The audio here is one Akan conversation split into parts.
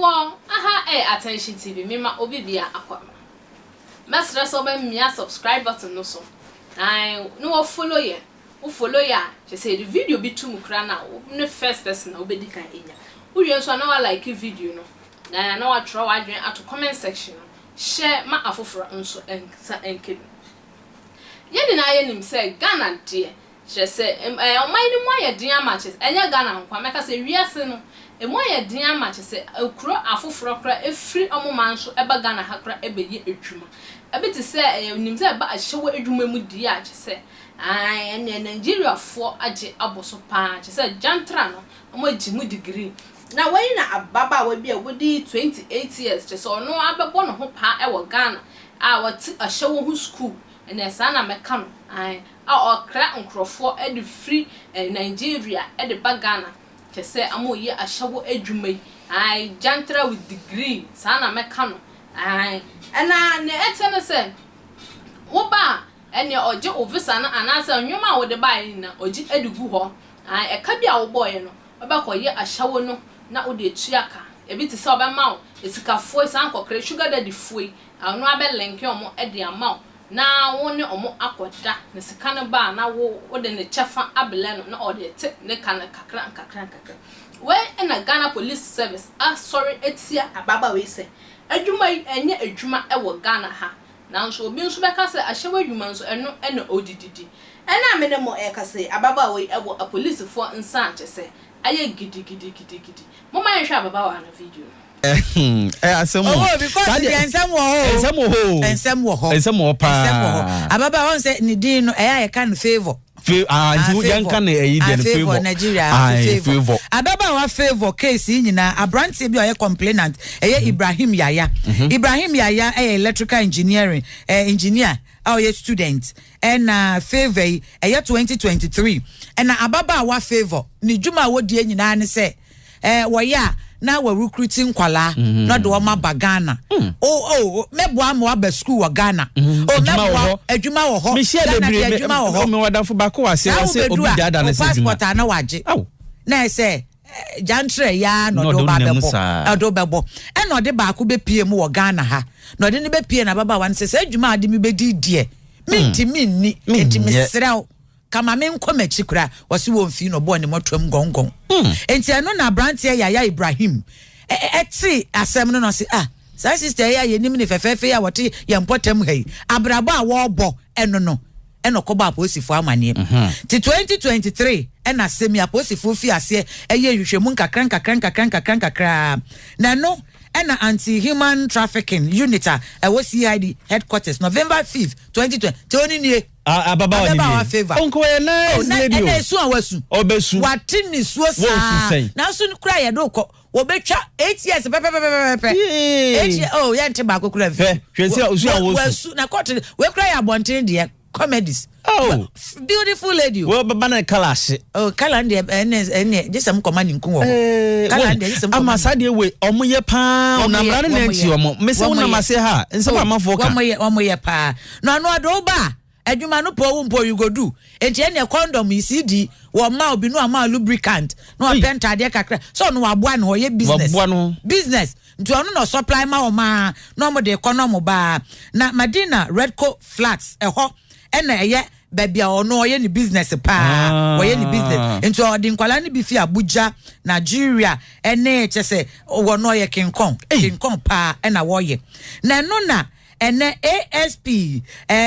Adɔfoɔ, aha ɛyɛ Attention TV, mema obi bia akɔ ama. Mɛsrɛ sɛ wobɛmia subscribe button no so na ne wɔ follow yɛn. Wo follow yɛ a, kyerɛ sɛ yɛde video bi to mu koraa no a, wo ne first person a wobɛdi kan anya. Wowie nso a na wa like video no na na watwerɛ w'adwene ato comment section no. Hyɛ ma afoforɔ nso nsa nka bi. Yɛn nyinaa yɛnim sɛ Ghana deɛ, kyerɛ sɛ ɔman no mu ayɛ den ama kyerɛ sɛ ɛnyɛ Ghana nko ara, mɛka sɛ wiase no emu ayɛ den ama kyerɛ sɛ kuro afoforɔ koraa ɛfiri wɔn man so ɛba Ghana ha koraa ɛbɛyɛ adwuma. Ɛbi te sɛ yɛnim sɛ ɛba ahyɛwɔ adwuma mu deɛ a, kyerɛ sɛ ae ɛnneɛ Nigeriafoɔ agye abɔ so pa ara, kyerɛ sɛ gyantra no wɔagye mu degree. Na wei na ababaawa bi a wadi 28 years, kyerɛ sɛ ɔno abɛbɔ ne ho paa wɔ Ghana a ɔte ahyɛwɔ ho sukuu, ɛnneɛ saa na mɛka no, ae, a ɔkra nkorɔfoɔ de firi Nigeria de ba Ghana, kyerɛ sɛ wɔreyɛ ahyɛwɔ adwuma yi, ae, gyantra with degree, saa na mɛka no, ae. Ɛna nea ɛteɛ ne sɛ, woba a, ɛnneɛ ɔgye wo visa no anaasɛ nneɛma a wode baeɛ no nyinaa, ɔgye de gu hɔ, ae, ɛka bi a wobɔeɛ no, wobɛkɔyɛ ahyɛwo no na wode atua ka. Ebi te sɛ ɔbɛma wo asikafoɔ yi, saa nkɔkorɛ, sugar daddy foɔ yi, ɔno ara bɛ linke wɔn de ama wo na wo ne wɔn akɔda, na sika no ba a na wo wode ne kyɛfa abrɛ no na ɔde rete ne ka no kakra nkakra nkakra. Wei na Ghana Police Service asɔre atia ababaawa yi sɛ adwuma yi ɛnyɛ adwuma wɔ Ghana ha. Nanso obi nso bɛka sɛ ahyɛwo adwuma nso ɛno na ɔde didi. Ɛna me ne mo rekasa yi, ababaawa yi wɔ apolisifoɔ nsa a kyerɛ sɛ ayɛ gidigidigidigidi. Momma yɛnhwɛ ababaawa no video no. Ɛyɛ asɛm o. Owó because Saa deɛ deɛ nsɛm wɔ hɔ o. Nsɛm wɔ hɔ o. Nsɛm wɔ hɔ. Nsɛm wɔ hɔ paa. Nsɛm wɔ hɔ. Ababaawa wɔn sɛ ne din no ɛyɛ a yɛka no favour. Fa ah nti Ah, yɛn ka ne ɛyi deɛ no favour favour. Nigeria Ah favour. favour. Ababaawa favour case yi nyinaa aberanteɛ bi a ɔyɛ complainant ɛyɛ Ibrahim Yaya. Ibrahim Yaya ɛyɛ electrical engineering eh, engineer a ɔyɛ student ɛna favour yi ɛyɛ 2023 ɛna ababaawa favour ne dwuma a wɔdie nyinaa ne sɛ eh, wɔyɛ a na wɔ recruit nkwalaa na ɔde wɔn aba Ghana. O o mɛboa ma waba school wɔ Ghana. O Adwuma wɔ mɛboa hɔ. adwuma wɔ hɔ. Mehyia Ghana bebree deɛ me adwuma wɔ hɔ. me wadamfo baako wɔ ase Saa ɔse wobɛdu obi a daadaa ne wo sɛ adwuma. passport a na wagye. Aw. Na ɛsɛ gyantrɛ yaa na Na ɔde ɔde wo ba wo nam bɛbɔ. saa. Ɔde wo bɛbɔ. Ɛna ɔde baako bɛpie mu wɔ Ghana ha. Na ɔde no bɛpie na ababaawa no sɛ saa adwuma a ɔde me bɛdi deɛ mentumi nni. Enti Menyɛ. mesrɛ wo kama menkɔ m'akyi koraa. Wɔse wɔmfii na ɔbɔɔ ne mmɔtoam gɔngɔn. Enti ɛno na aberanteɛ Yaya Ibrahim ɛte asɛm no na ɔse ah saa sister yi a yɛnim ne fɛfɛɛfɛ yi a wɔte yɛn mpɔtam ha yi abrabɔ a wɔrebɔ ɛno no ɛna ɔkɔbɔ apolisifoɔ amanneɛ. Nti 2023 ɛna asɛm yi apolisifoɔ fi aseɛ ɛyɛ nhwehwɛmu nkakra nkakra nkakra nkakra nkakra na ɛno ɛna anti-human trafficking unit a ɛwɔ CID headquarters November 5th 2020 nti ɔne nie. Ah, ababaawa ni Ababaawa nie. favour. Ɔnko yɛ nice Oh, na lady o. ɛna esu a wasu. Ɔbɛsu. Wate ne suo Wɔnsu saa. sɛn? Nanso no kura yɛde kɔ. Wɔbɛtwa 8 years pɛpɛpɛpɛpɛ. Yee. 8 years oh yɛnte baako kura mfi. Hwɛ, hwɛ sɛ osu a wɔsu. Wasu na kɔɔto wei kura yɛ abɔnten deɛ comedies. Oh. Beautiful lady o. Wɔ bɛba na kala ase. Oh, kala deɛ ɛne ɛne gye sɛ nkɔma ne nku wɔ hɔ. Kala deɛ gye sɛ nkɔma. Ama saa deɛ wei ɔmo yɛ paa Wɔn ɔnam yɛ, mmara no na wɔn nti yɛ. ɔmo mese Wɔn wonam yɛ. ase ha nsɛm Oh, amanfoɔ ka. Wɔn yɛ wɔn yɛ paa. Na ɔno ɔde wo ba a adwuma no pɔ wo mpo you go do. Nti ɛnna condom yi CD wɔn ma obi no ama lubricant na ɔpɛ ntaadeɛ kakra so ɔno waboa ne ho ɔyɛ business. Waboa no. Business nti ɔno na ɔsupply ma wɔn a na wɔn de kɔ na wɔn baa na Madina Redco Flats ɛhɔ ɛna ɛyɛ baabi a ɔno ɔyɛ ne business paa. Ah. Wɔyɛ ne business nti ɔde nkwadaa no bi fi Abuja, Nigeria ɛne kyɛ sɛ wɔn ɔyɛ King Kong. Ei. King Kong paa ɛna wɔyɛ na ɛno na ɛnɛ ASP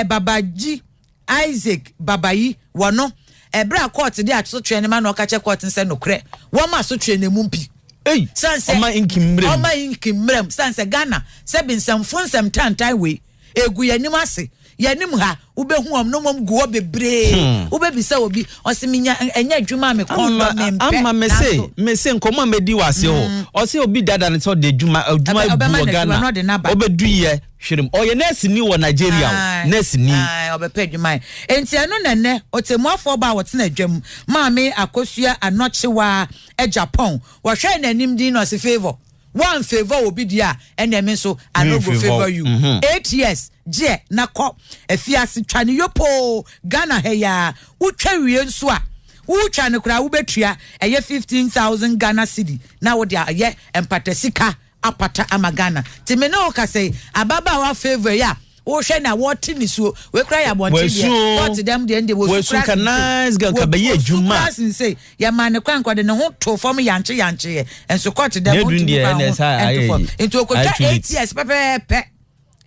Babaji Isaac Babayi wɔno ɛbrɛ a court de asotwe no ma na ɔka kyɛ court no sɛ nokorɛ wɔn asotwe no mu mpi. Ei, San sɛ ɔma nki mmerɛ mu. Ɔma nki mmerɛ mu san sɛ Ghana sɛbi nsɛmfo nsɛm tantan wei egu yɛn anim ase yɛnim ha wobɛhu wɔn no wɔn gu hɔ bebree. Wobɛbisa obi ɔsi mi nya ɛnyɛ adwuma a mi kɔn dɔ mi mpɛ. Ama mese mese nkɔmɔ a medi wɔ ase hɔ ɔse obi dada ne sɛ ɔde adwuma adwuma Ɔbɛma bu no wɔ adwuma Ghana na ɔde n'aba. ɔbɛdu yɛ hwerem ɔyɛ nurse ni wɔ Nigeria o nurse ni. Ae, ɔbɛpɛ adwuma yɛ. Nti ɛno na nnɛ ɔtɛmmuafoɔ ba a wɔtena adwam Maame Akosua Anɔkyewa Japan wɔhwɛ n'anim din na ɔse favour one favour obi di a ɛnna ɛmi nso I no go favour favour you. 8 years gyeɛ na kɔ afiase twa ne yopoo Ghana ha yi a wotwa wie nso a wotwa no koraa wobɛtua ɛyɛ 15,000 Ghana cedi na wode ayɛ mpatasika. apata ama Ghana. Nti me ne wo kasa yi, ababaawa Favour yi a wohwɛ na wɔte nisuo, wei koraa yɛ abɔnten deɛ, Wasu o. kɔɔte dɛm deɛ, ɛnde wɔsu Wasu koraa ka sen sei. nice girl, ka bɛyɛ Wɔsu adwuma. koraa sen sei. Yɛmaa no kwan kɔde ne ho too fam yankye yankyeeɛ, nso kɔɔte dɛm N'aduru wontumi deɛ mfa ɛnɛ wo ho saa nto ayɛ fam. yi. Nti ɔkɔtwa Ayɛ too late. 8 years pɛpɛɛpɛ.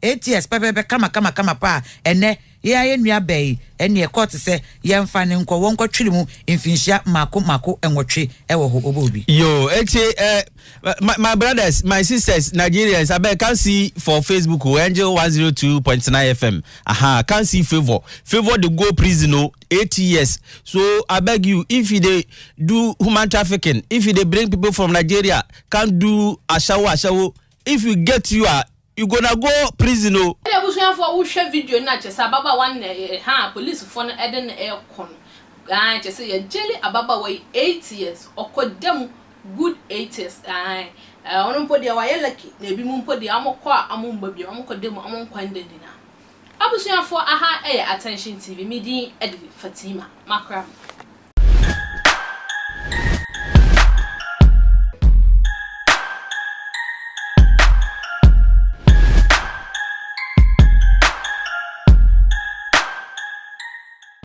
8 years pɛpɛɛpɛ kama kama kama paa. Ɛnɛ yɛn ara yɛn nua baa yi ɛneɛ kɔɔte sɛ yɛnfa no nkɔ wɔnkɔtwere mu mfinhyia mmaako mmaako nwɔtwe ɛwɔ hɔ ɔbɔ obi. Yo, eti eh, my brothers, my sisters, Nigerians, abeg come see for Facebook o, Angel 102.9 FM. Aha, come see Favour. Favour dey go prison o, 8 years. So I beg you, if you dey do human trafficking, if you dey bring people from Nigeria, come do ashawo ashawo. If you get you ah, you gonna go prison o. Ɛna abusuafoɔ, wohwɛ video no a, kyerɛ sɛ ababaawa no na ɛyɛ ha a polisifoɔ no de no rekɔ no. Ae, kyerɛ sɛ yɛgyeli ababaawa yi 8 years, ɔkɔ da mu good 8 years. Ae, ɔno mpo deɛ wayɛ lucky, na ebinom mpo deɛ wɔkɔ a wɔmma bio, wɔkɔ da mu wɔn nkwa nda nyinaa. Abusuafoɔ, aha yɛ Attention TV, me din de Fatima Makram.